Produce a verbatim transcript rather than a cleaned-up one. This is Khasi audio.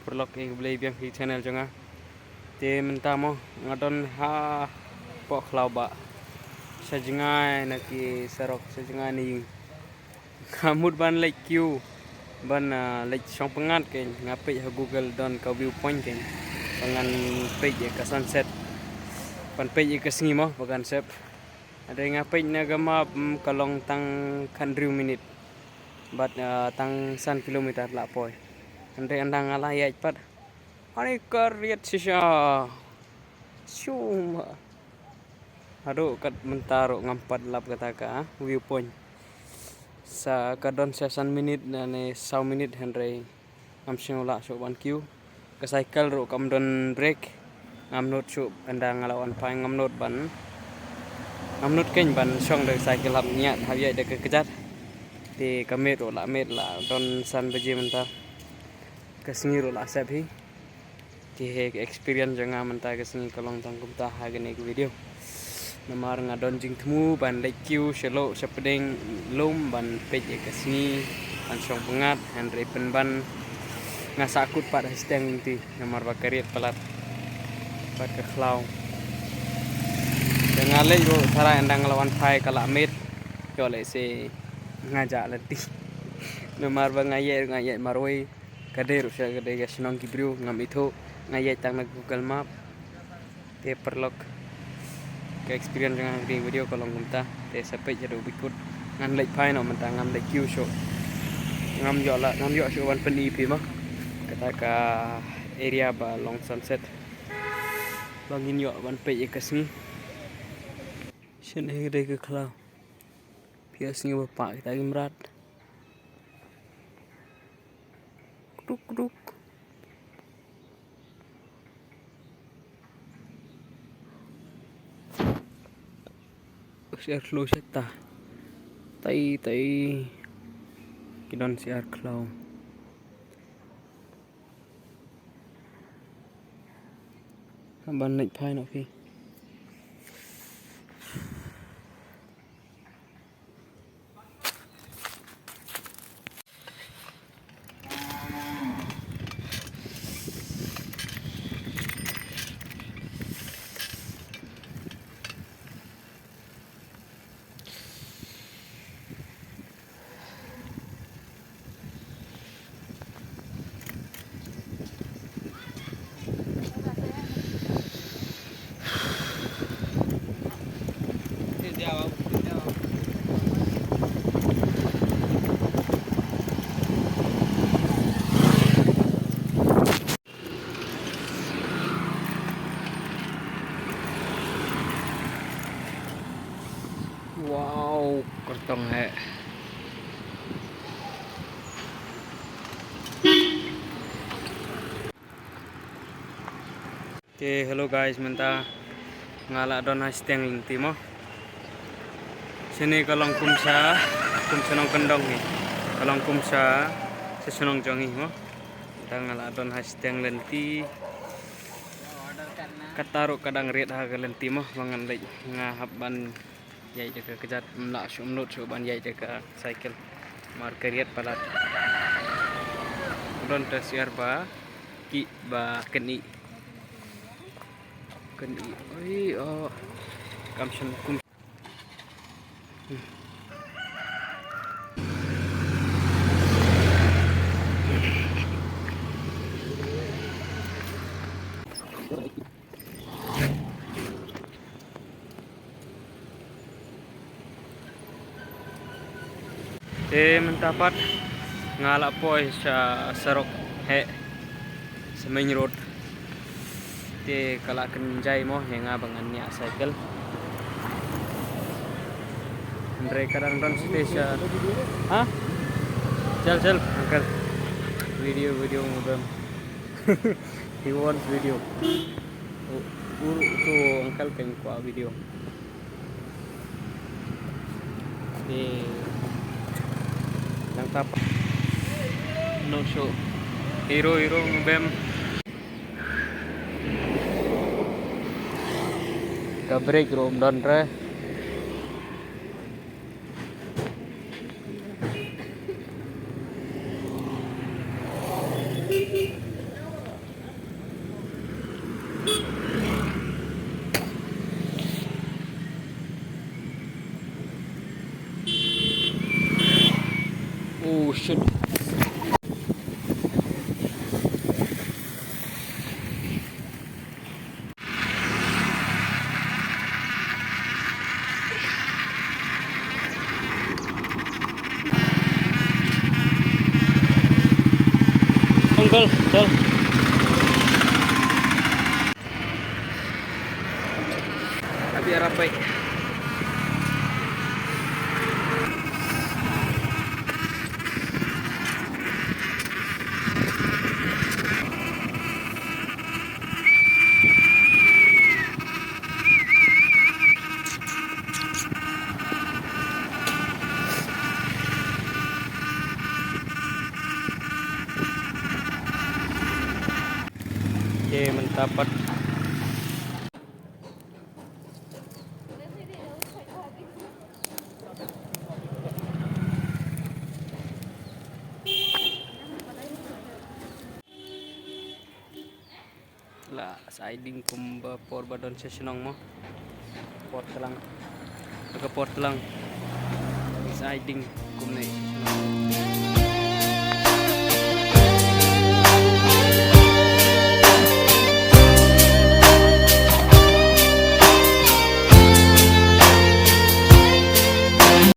Paralok, ïa ka Blei biang ki channel jong nga. Te mynta mo nga don hapoh khlaw ba sha jngai na ki surok, sha jngai na ïing. Nga mut ban leit kiew ban, ah, leit shong pyngngad kein, nga peit ha Google don ka viewpoint kein ba ngan peit ïa ka sunset, ban peit ïa ka sngi mo ba kan sep. Hynrei nga peit na ka map, mm, ka long tang khathynriew minit bad, ah, tang san kilometer la poi. Hynrei ynda nga la ïaid pat, ani ka riat shisha. Shuma. Haduh kat mynta ruh ngam pat lap kata ka viewpoint. Sa ka don sha san minit ne saw minit, hynrei ngam shym lah shuh ban kiew. Ka cycle ruh kam don brake. Ngam nud shuh, ynda nga la wan phai ngam nud ban, ngam nud kein ban shong da ka cycle, hap ñiad hap ïaid da ka kjat. Te ka miet ruh la miet, la don san baje mynta. Ka sngi ruh la sep hi. Te hi ka experience jong nga mynta ka sngi ka long tang kumta ha kane ka video. Namar nga don jingthmu ban leit kiew sha lum, sha pdeng lum ban peit ïa ka sngi, ban shong pyngngad, hynrei pynban nga sahkut pat ha shiteng lynti namar ba ka riat palat bad ka khlaw. Te nga leit ruh tharai ynda nga la wan phai ka la miet. Ïoh lehse nga jah lynti. Namar ba nga ïaid, nga ïaid marwei. Ka dei ruh sha, ka dei ka shnong ki briew, ngam ithuh, nga ïaid tang na Google Map. Te paralok, ka experience jong nga ha kane ka video ka long kumta. Te sa peit haduh ba kut. Ngan leit phai noh mynta, ngam leit kiew shuh. Ngam ïoh lah, ngam ïoh shuh ban pyni ïa phi mo kata ka area ba long sunset, ba ngin ïoh ban peit ïa ka sngi. Shane ka dei ka khlaw. Phi ïohsngew ba pah kita ki mrad. Kruk, kruk. Syiar khlaw shata. Tai, tai. Ki don syiar khlaw. Ban leit phai noh phi. Wow, kyrtong heh. Okay, hello guys, mynta nga la don ha shiteng lynti mo. Shane ka long kum sha, kum sha nongkyndong hi. Ka long kum sha, sha shnong jong ngi mo. Mynta nga la don ha shiteng lynti. Kata ruh ka dang riat ha ka lynti mo, ba ngan leit, nga hap ban ïaid da ka kjat, ym lah shuh, ym nud shuh ban ïaid da ka cycle. Namar ka riat palat. Don ta syiar ba ki ba kynnoh. Kynnoh. Oi, oh. Kam shym kum. Te mynta pat nga la poi sha surok heh, sha main road. Te ka la kynjai mo ïa nga ba ngan ñiah cycle. Hynrei ka dang don station. Ha? Chal, chal, uncle. Video, video mo bem. He wants video. U, u, tu uncle kan kwah video. Te nangta pat. No show. Hero, hero mo bem. Ka brake ruh ym don re. Oh shit. Uncle, chal. Abi arap bike. Te mynta pat la sa ai ding kumba por ba don sha shnong mo. Por tlang. Ka por tlang. Sa ai ding kumne sha shnong.